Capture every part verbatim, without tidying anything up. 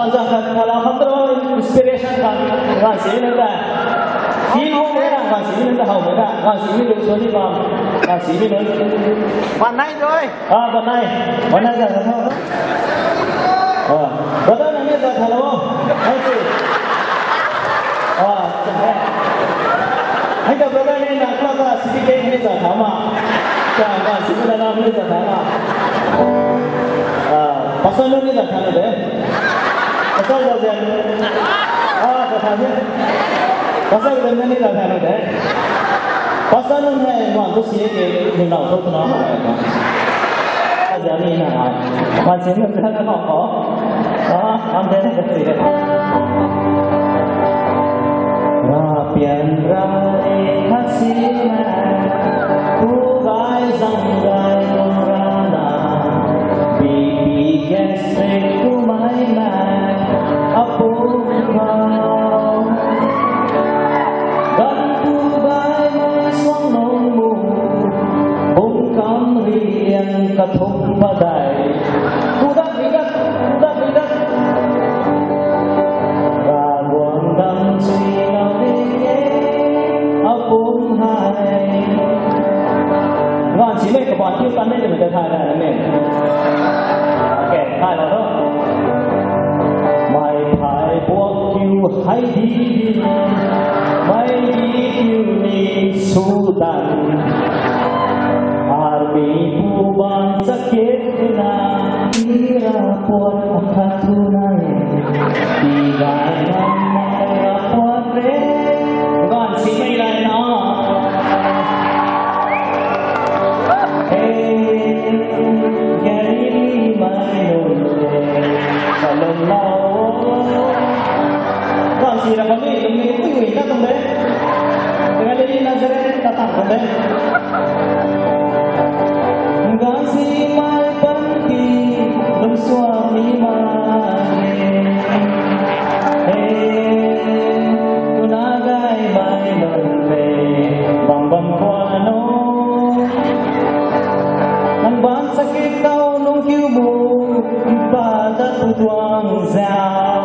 Za khat khat la khat tro inspiration khat, gaanv si nunc ta. Si hou mei na, gaanv si nunc ta hou mei na, gaanv si nunc lu so ni bam, gaanv si nunc. Banai doi. Ah, banai. Banai za khat tho. Ah, brother nang ni za khat lo. Ai si. Ah, chang hai. Hai ta brother ni na kla ka si ke ni za khat ma. Chang gaanv si nunc na ni za khat ma. Ah, pastor nunc ni za khat de. Pastor Joseph. Ah, pastor ni. Pastor Joseph ni la thau de. Pastor nunc hei wan tu si ke ni lau tu na. Aza ni na. Wan si ni na ko. Ah, am de na si. Ra pian ra e khat si na. Tu gai zang gai nung ra na. Bibi gastric tu mai na. Apum hau. Gan tu gai mai suang nung mu. Bung kam ri liang kathum padai. Kudak ridak, kudak ridak. Ra guang dam sui nau de. Apum hai. Gaanv si mei kaban kiu tan mei twmei ta thay na ni. Okay, thay la tho. Mei phai buak kiu hai di di. Mei di kiu ni su dan. Army pu ban chakit na. Ira puat akhat tu na e. Ti gai nam na ra puat re. Gaanv si mei lai na. Hey, Galilee mai nunc e, kalum lau. Gaanv si ra kalum ni, kalum ni, ui, ui, na tung de. Galilee Nazareth, na tang tung de. Gaanv si mai panty, lum suan ni ma e. Hey, tuna gai mai nunc e, bam bam khwan o. Nang ban sakik tau nung kiu mu, ba dat tu tuang zau.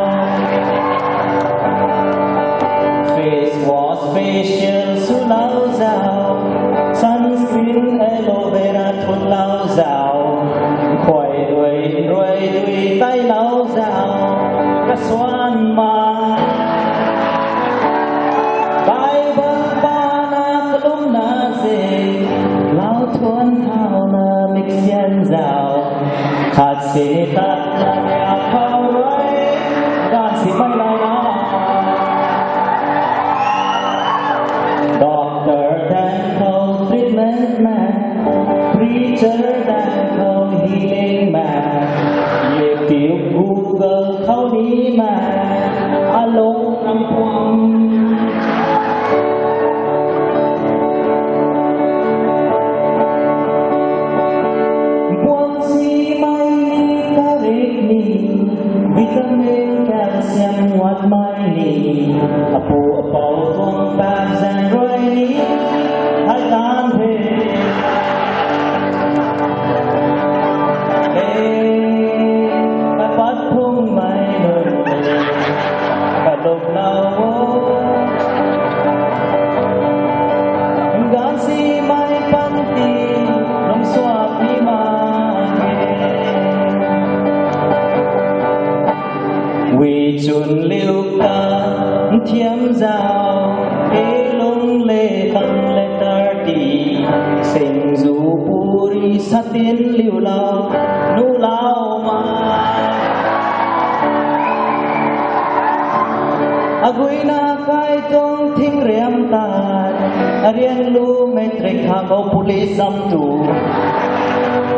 Face wash, facial su lau zau. Sunscreen, aloe vera thun lau zau. Khuai rui, rui dui tai lau zau. Kasuan ma. Bible pa na kalum na se, lau thuan thau na mik sian zau. Khat si ni tat na mei a khou rui, gaanv si mei lai na. Doctor dan khou treatment na. Preacher dan khou healing ma, YouTube, Google khou ni ma, alung nang puang. Puang si mai ni karik ni, vitamin, calcium, wat mai ni, apu apou tuang pak zan rui ni, hai tan the. Hey, apat phung mai nunc, kalum lau o. Gaanv si mai panty, lum suak ni ma e. Wi chun liu ta thiam zau, e lung le tang le tar ti, sing zu puri satin liu lau, nu lau ma. Agui na kai tuang thing riam ta, arian lu matric tha khou police zam tu.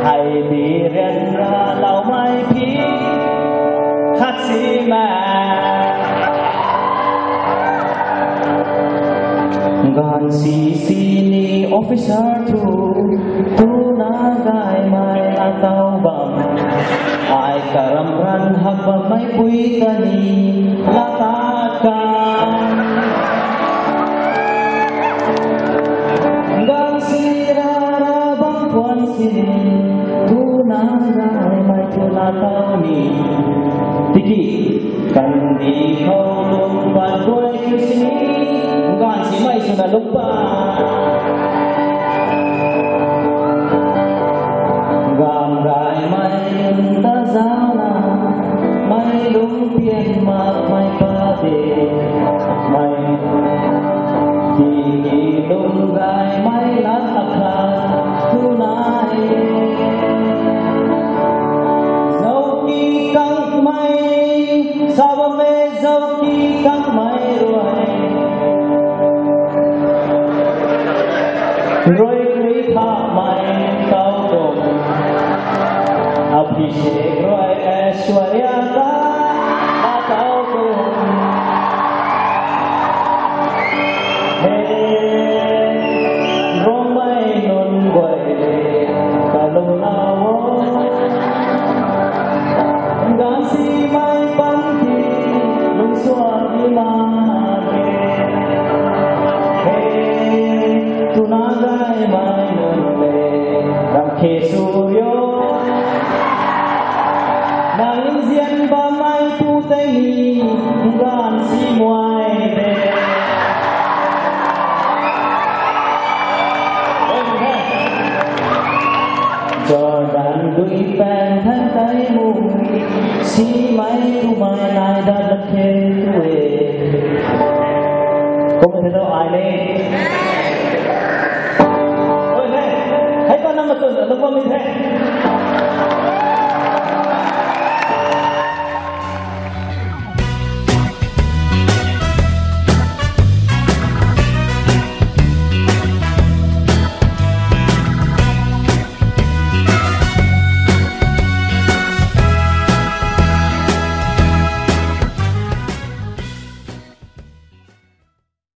Hai di rian ra lau mai phi, khat si ma. Gaanv si si ni officer thu, tuna gai mai a tau bam. Ai karam ran hak bam mai pui kani, la ta ka. Gaanv si ra ra bam puan si, tuna gai mai thu la tau ni. Tiki, kandih khou lung pat guay kiu sini, ganv simei swna lung pat. Ganv gaymei nunc ta zaucna, mei lungc pian makmei pa de, mei tiki lung gaymei lat akhat tu nai e. Zauki kangmei, sa bam e zauki kangmei rui. Rui rui thamei tau kum. Abhishek rui Aishwarya ta, ta tau kum. He, Rongmei nunc guay, kalung na o. Ganv simei panty, lungsuan ni ma e. He, tuna gaymei nunc le, ram khe su rio. Nang nzian bammei pu tei ni, ganv simuai de. Jordan dui pan than tei mu, simei twmei nai dat lat the tu e. Kum the tho ai le. Oi he, hei pa nang machun na lung bam ni the.